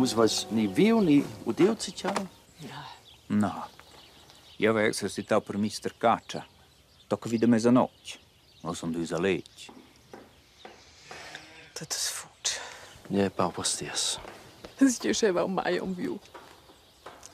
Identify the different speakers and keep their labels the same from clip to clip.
Speaker 1: Vus veis ni viu ni udiu zatgei?
Speaker 2: Na. Jeu hai exercitau per Mister Catscha. Tocca vi da mesanotg. Mo sun dus a letg.
Speaker 3: Dat es futsch.
Speaker 1: Ja, paupers tiers.
Speaker 3: Das scheva mai am viu.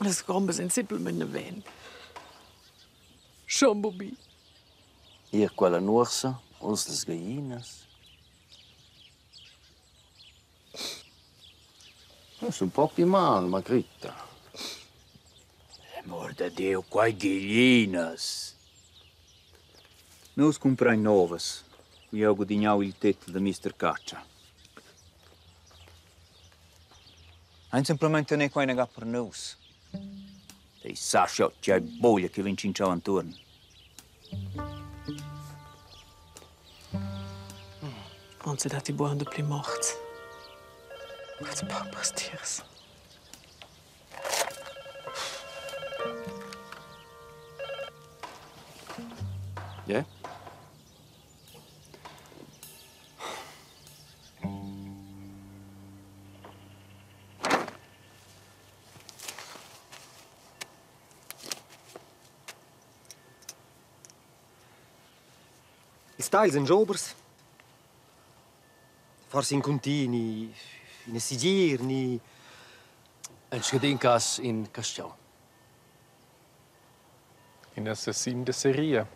Speaker 3: Las gambas ein simplamain naven. Schon bubi.
Speaker 1: Ir quella nuorsa, oz las gallinas. Sun propi mal, Margrita.
Speaker 2: Amor da Diu, quai gaglinas! Nus cumprein novas. Jeu gudignau il tetel da Mister Catscha. Ein semplamein tener quei inaga per nus. Ei sa scho tgei buglia che vegn tschintschau entuorn.
Speaker 3: Anzi datti buan dapli morts. Quels paupers tiers.
Speaker 1: Yeah?
Speaker 4: Ils tagls ein giobers. Forsa in cunti ni ina sigir ni
Speaker 1: En scadin cass in castiau.
Speaker 5: In assassin da seria.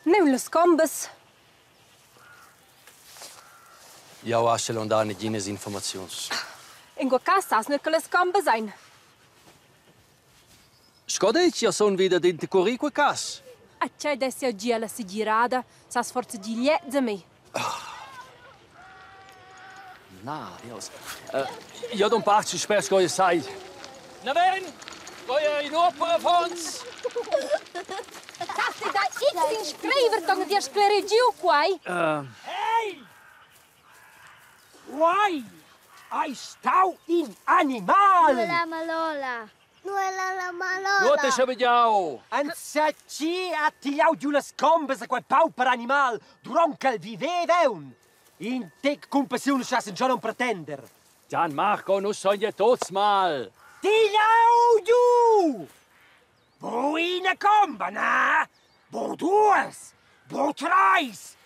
Speaker 6: Neu las combas.
Speaker 1: Jau astgel aunc dar neginas informaziuns.
Speaker 6: In quei cass sas nua che las combas ein.
Speaker 1: Sco detg, jeu sun vida d'intercurir quei cass.
Speaker 6: A tgei dess jeu gia la segirada, sas forsa dir gliez a mi?
Speaker 1: Na, Dios. Jeu dun part schi spert sco jeu sai. Naven! Quei ei in'opera, affons!
Speaker 6: Sas ti da X inscriver ton dir sclerir giu quei?
Speaker 7: Hey! Quai ei stau in animal!
Speaker 8: Nulla malola! Nulla la malola!
Speaker 1: Nuot schabegiau!
Speaker 7: Enzatgi ha tigliau giu las combas a quei pauper animal duront ch'el viveva aunc. In tec cumpassiun schassen schon non pretender.
Speaker 1: Gian Marco, nus son ja tots mal.
Speaker 7: Tigliau giu! Bu ina comba, na? Bu duas? Bu treis?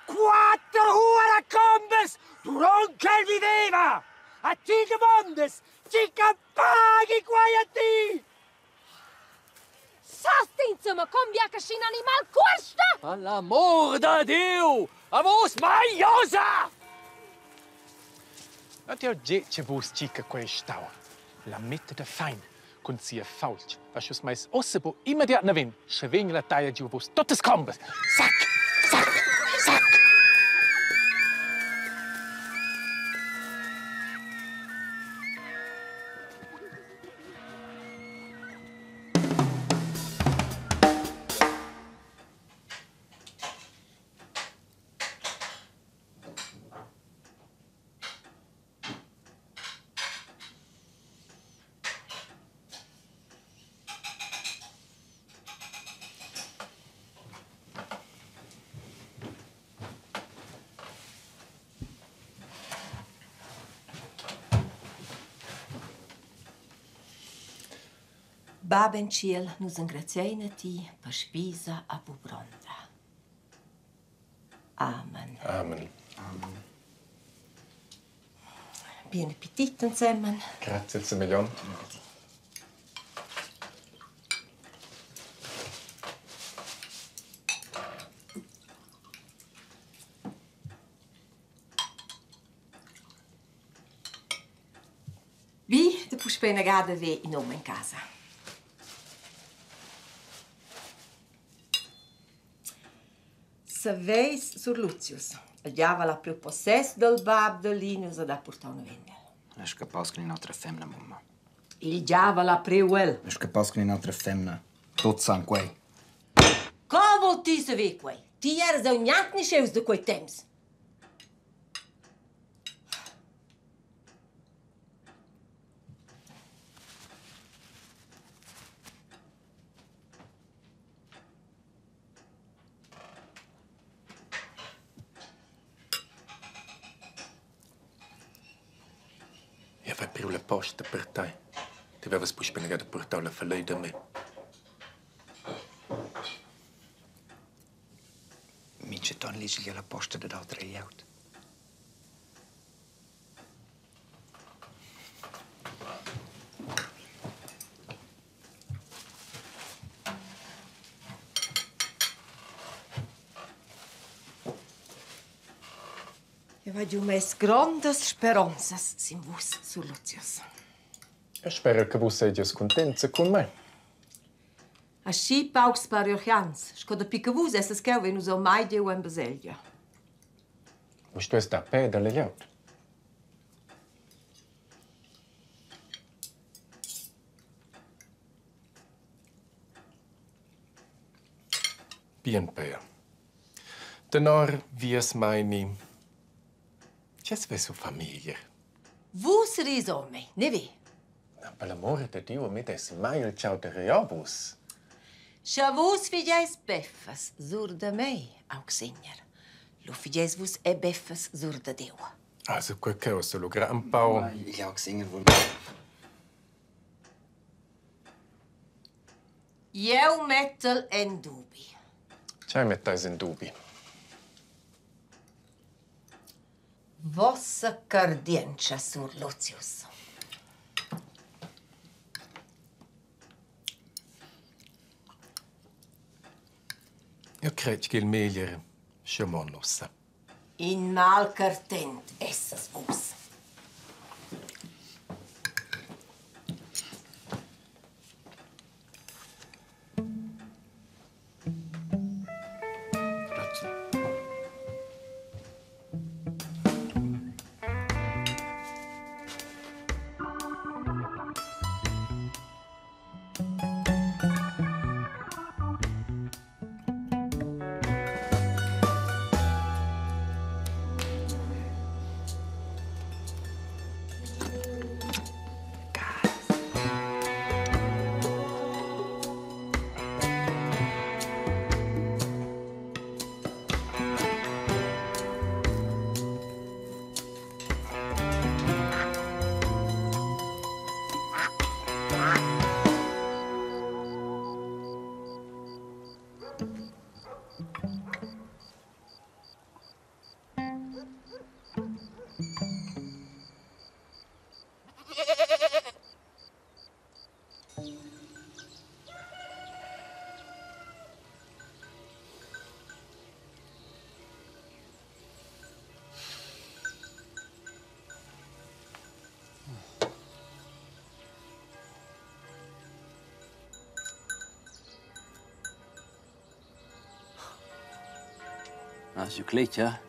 Speaker 7: Quatter ura combas duront ch'el viveva! A ti domondas, chi che paghi quei a ti?
Speaker 6: Sas ti insomma con bia che sc'in animal cuosta?
Speaker 1: All'amor da Diu! A vus mai osa!
Speaker 5: Ed jeu tgei che vus gi che quei ei stau. La metta da fein cun sia faultsch va sche meis ussa bu immediat naven, sche vegn la taglia giu vus tuttas combas. Sac, sac, sac!
Speaker 9: Bab en tschiel, nus engraziein a ti per spisa a bubronda. Amen.
Speaker 5: Amen.
Speaker 9: Amen. Bien appetit ensemen.
Speaker 5: Grazie semegliont.
Speaker 9: Bi da puspei inagada haver in um en casa. Saveis sur Luzius, el giava la priu possess dal bab da Linus ed ha purtau naven el.
Speaker 10: È scappaus cun in'autra femna, mumma.
Speaker 9: Il giavel ha priu el.
Speaker 10: Sche pass cun in'altra femna. Tuts san quei.
Speaker 9: Co vul ti saver quei? Ti eras aunc gnanc nischius da quei temps.
Speaker 5: Jeu vai priu la posta per tei. Ti vevas puspei inagada purtau la faleida a mi.
Speaker 10: Mintgaton legel jeu la posta dad autra glieud.
Speaker 9: Jeu vai giu mess grondas speronzas sin vus, sur Luzius.
Speaker 5: Eu spero che vus seigies cuntenza cun mei.
Speaker 9: Aschi paucs parochians, sco dapi che vus essas cheu vein nus aunc mai giu en baselgia.
Speaker 5: Vus stueis dar peda alla glieud. Bien pia. Tenor vies meini, tgei vess siu famiglia?
Speaker 9: Vus ris ome, ne ve?
Speaker 5: Na, per l'amore da Diu, a mi dess mai il tgau da rir vus.
Speaker 9: Sche vus figeis beffas sur da mei, augsegner, lu figeis vus è beffas sur da Diu.
Speaker 5: Also, quei cheu sto lugrar empau.
Speaker 10: Igl augsegner vul
Speaker 9: Jeu mettel en dubi.
Speaker 5: Tgei metteis en dubi?
Speaker 9: Vossa cardientscha, sur Luzius.
Speaker 5: Eu cret ch'il meglier sche mon ussa.
Speaker 9: In malcartent essas vus.
Speaker 1: Hast du Glück, ja?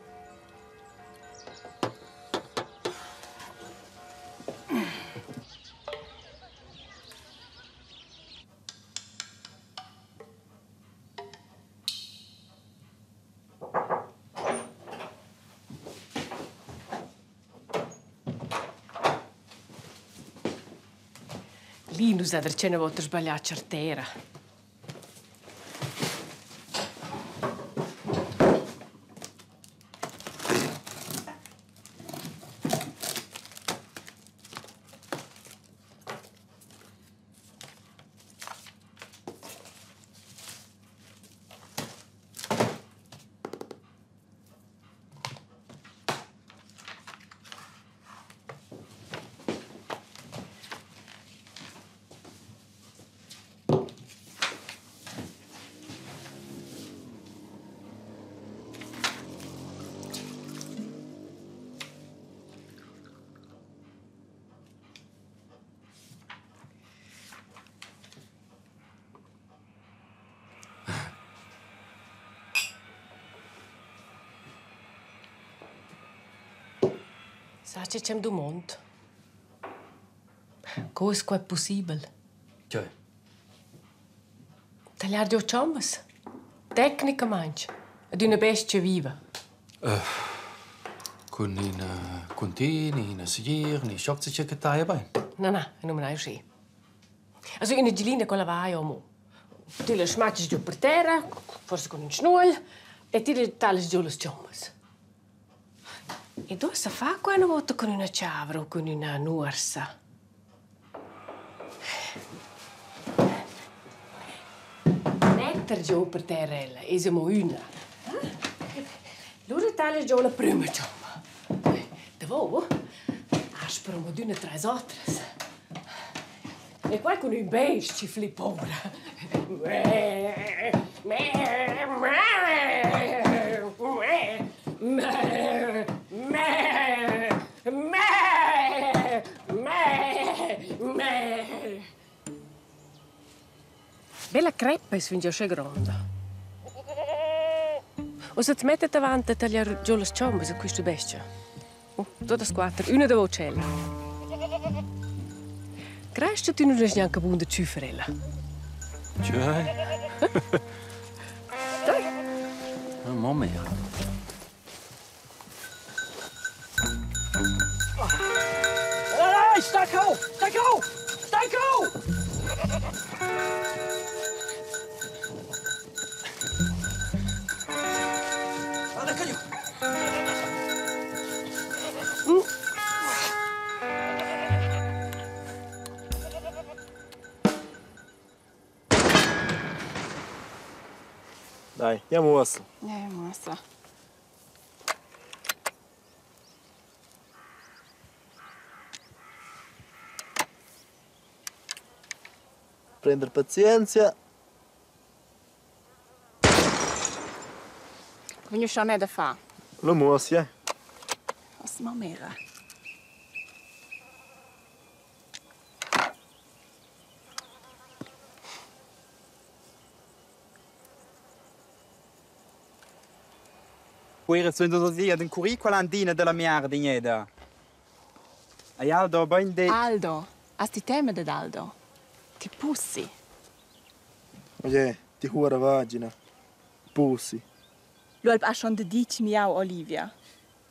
Speaker 3: Linus ha darcheu üna vouta sbaglià chartera. Sa che che'm dumond? Co es quai pussibel?
Speaker 1: Che?
Speaker 3: Tagliar giò chommas. Tecnicamaing. Ad üna bes-cha viva.
Speaker 5: Cun ina cuntin, ina segir, ni schoc che taglia bain.
Speaker 3: Na, na, eu nu m'nai uschè. Also üna gillina quella vaja amo. Tü la schmatschast giò per terra, forsa cun ün schnuogl, e ti la tagliast giò las chommas. Ed uossa fa qua üna vouta cun üna chavra o cun üna nuorsa. Metter giò per terra ella es amo üna. Lura tagliast giò la prüma chomma. Davo aspera amo adüna trais otras. E quai cun ün bes-ch fli povra. Be la creppa es fingià uschè gronda. Ussa at metta davant a tagliar giò las chombas a quista bes-cha. Oh, tuottas quatter, üna davo tschella. Crest cha tü nun hast gnanca bun da tschüffer ella?
Speaker 1: Tschüi.
Speaker 3: Dai.
Speaker 1: Mamma mia. Hey, stai cao! Stai cao! Stai cao!
Speaker 11: Dai, andiamo uossa.
Speaker 12: Andiamo uossa.
Speaker 11: Prender pazienzia.
Speaker 12: Vegn schon da far.
Speaker 11: Lo muossia.
Speaker 12: Was ma mera.
Speaker 10: Cuira suenter da ad encurrir quella andina dalla miarda gneda. Ei Aldo bein detg.
Speaker 12: Aldo, has ti tema dad Aldo? Ti pussi.
Speaker 11: Oje, ti hura vagina. Pussy.
Speaker 12: L'uolp ha schon daditg miau Olivia.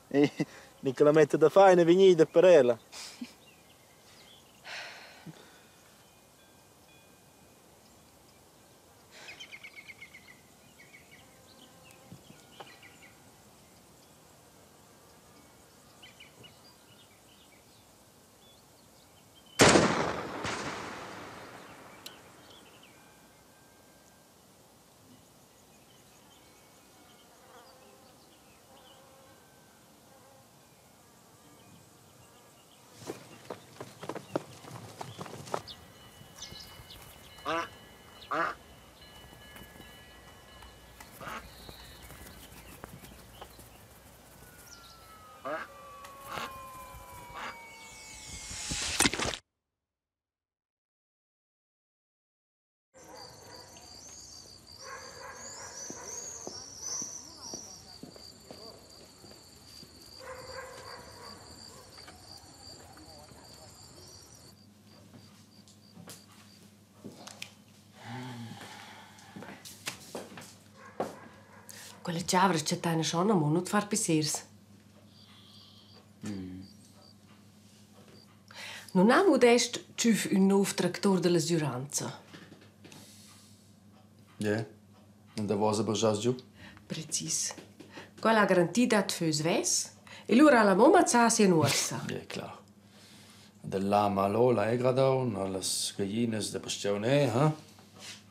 Speaker 11: E ni che la metta da faina è vegnida per ella.
Speaker 3: Quella chavra chattaina schon amo, nu't far pissers. Nun ha Modest tschüf ün nouv tractor da la sgüranza?
Speaker 5: Yeah. Und da vas aber già giù.
Speaker 3: Precis. Quella ha garantì dat fö svess e lura ha la mamma mazzà sia nuorsa.
Speaker 5: Ja, klar. Der Lama Lola è gradaun, las gallinas da pastiun è, ha?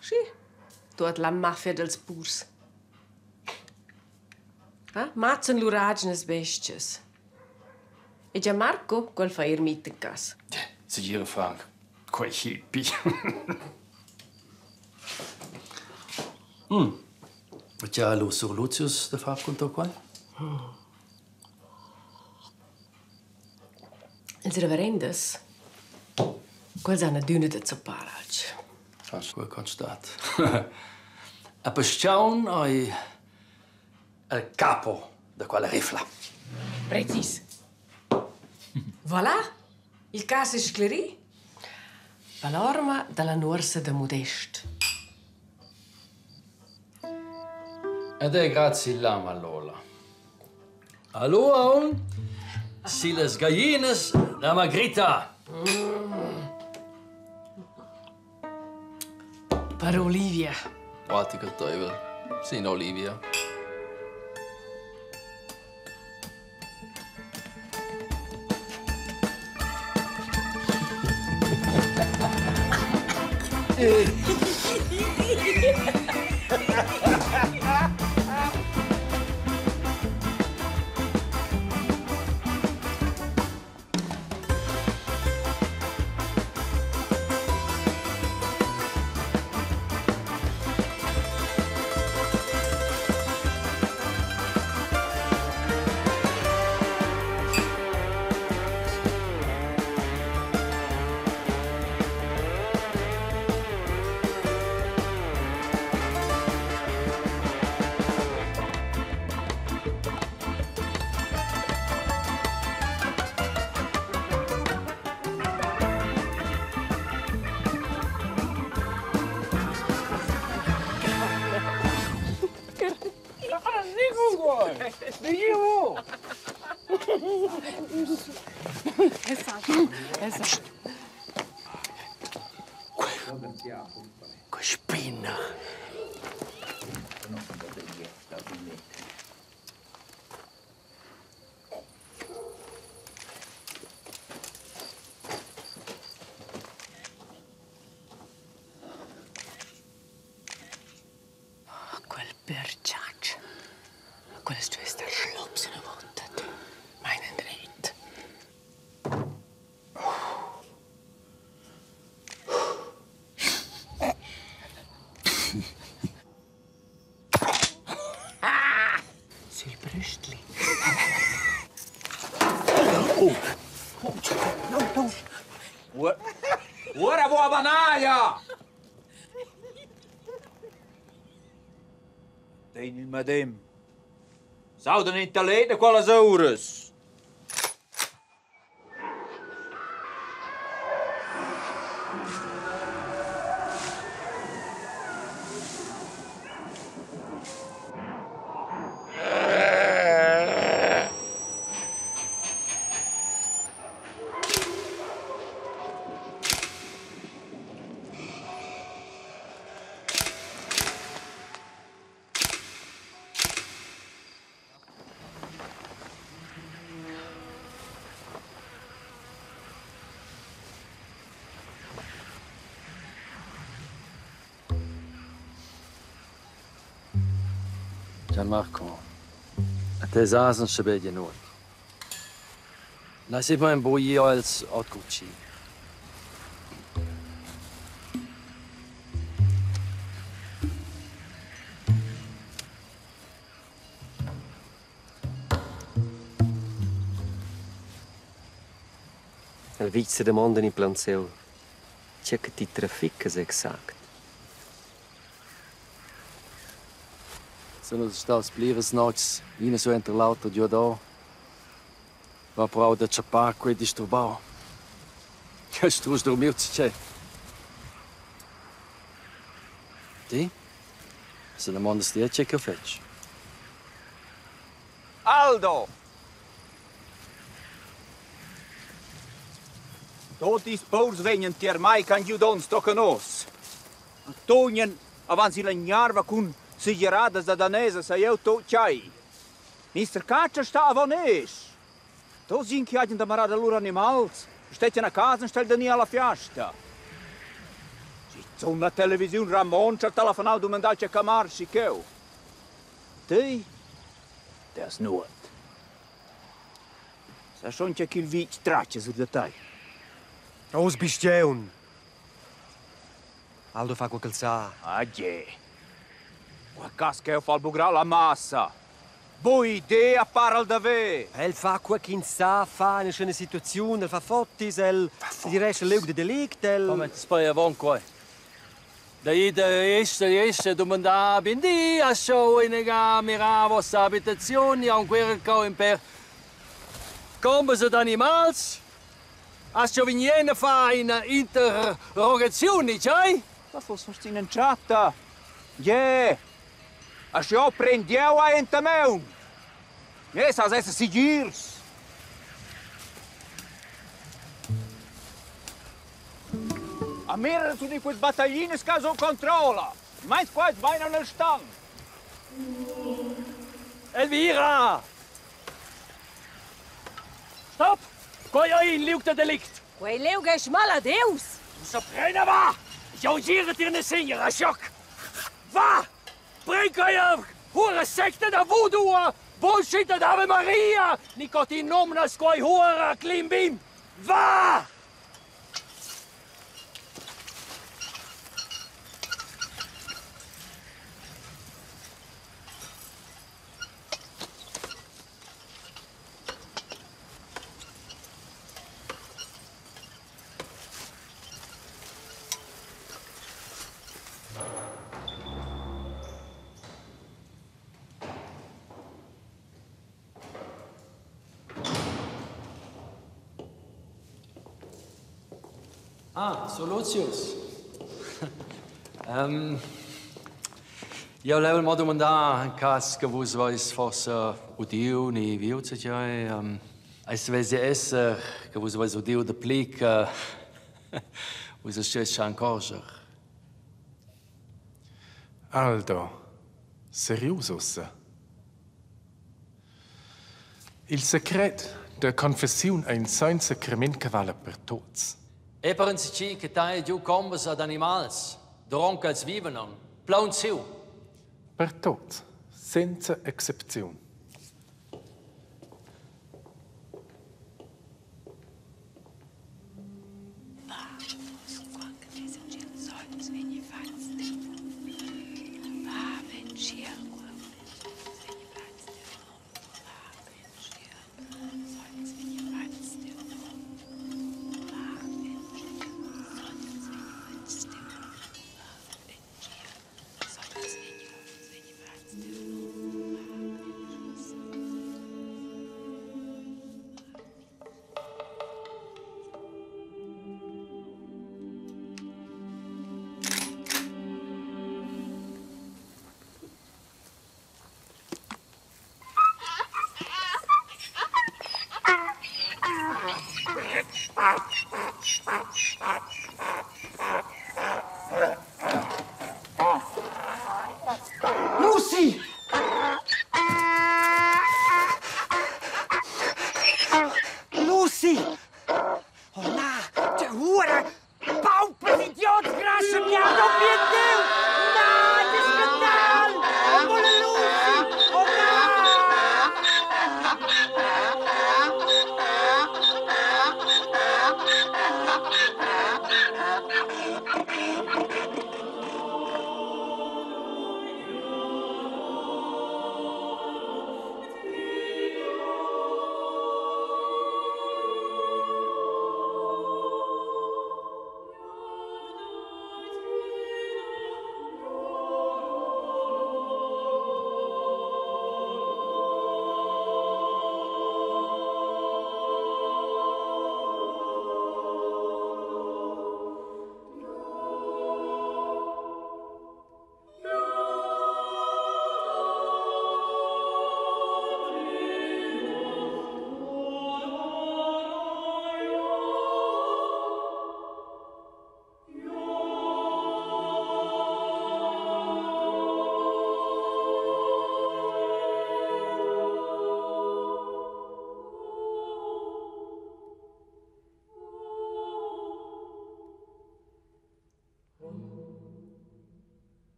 Speaker 3: Schi, tuot la mafia dels purs. Ha? Mazzan lur agenas bes-chas. E Gianmarco, quel fa eir mit in cas.
Speaker 5: Segir Frank, quei hippie. mm. Tgei ha lu sur Lucius da far cunter quei?
Speaker 3: Ils reverendas, quels han adüna da zoppar alch.
Speaker 5: Fas quei constat. A Peschaun ei il capo da quella rifla.
Speaker 3: Precis. Voilà, il cas es sclerì. Va l'orma dalla nuorsa da Mudest.
Speaker 1: Ed è grazie l'ama Lola. Allo aun sillas gaglinas da Margrita.
Speaker 3: Per Olivia.
Speaker 1: Guarda che teuvel. Sin Olivia.
Speaker 7: Che spinna!
Speaker 3: Quel perciac. Quella stu estar schlops una volta. Meinen dret. Sul brüstli.
Speaker 2: Oh! No, no. Ora vuoi banaia! Tegn il medem. Saudan in talet da quellas uras.
Speaker 1: Gianmarco, a te sasen sche nuot. La si ein buc als Otgucci.
Speaker 4: El vitg sedamonda in plaunsiu, tgei che ti trafficas exact.
Speaker 1: Sono staus pliras notgs, ina suenter l'autra giuador. Va prou da tschappar quei disturbau. Jeu strusch durmiu tgei. Ti? Sedamondas ti tgei che fetsch?
Speaker 2: Aldo! Tot ils paurs vegnan tier mei ch'han giu donns tocca nos. Tognan avanzi la gnarva cun segiradas da danesa sai jeu tot tgei. Mister Catscha sta avon esch. Tots gin che hagien da marar da lur animals, stettan a casa enstagl da gnir alla fiasta. Schizun la televisiun romontscha ha telefonau dumandau tgei che marschi cheu. Ti, ti has nuot. Sa schon tgei ch'il vitg tratga sur da tei.
Speaker 4: Oz Bistgaun! Aldo fa quei ch'el sa.
Speaker 2: Ah gie. Quei cass ch'jeu fal bugrau la massa. Buna idea para el d'haver.
Speaker 4: El fa quei ch'ins sa far en ina situaziun, el fa fotis, el direscha liug da delict, el...
Speaker 1: Come, spei avon quei. Da ida esce, esce, domandà bin di, a show in ega mira vossa abitaziun, ja un quer cau in per combas ed animals. Hast du vignena fa ina interrogazione, c'hai?
Speaker 2: Ma foss in entschatta. Yeah! A sche prendieu a enta maun. Yes, as esser sigirs. A mira su di quels battaglines che so controlla. Meins quais vaina nel stang.
Speaker 1: Elvira! Stopp! Quei ei in liug da delict!
Speaker 6: Quei liug ei smaladius!
Speaker 1: Ussa prena va! Jeu gira tier Niessegner, a schoc! Va! Bring quei hura secta da voodoo, bullshit ad Ave Maria! Ni co ti nomnas quei hura klimbim! Va! Ah, sur Lucius. Jeu level mo dumandar en cass che vus veis forsa udiu ni viu zatgei. Ei savess esser che vus veis udiu dapli che vus astgeis schar encorscher.
Speaker 5: Aldo, serius ussa? Il secret da confessiun ei in sogn sacrament che vala per tuts.
Speaker 1: E per enzatgi che taglia giu combas ad animals, duront ch'els vivan aunc, plaunsiu.
Speaker 5: Per tuts, senza excepziun.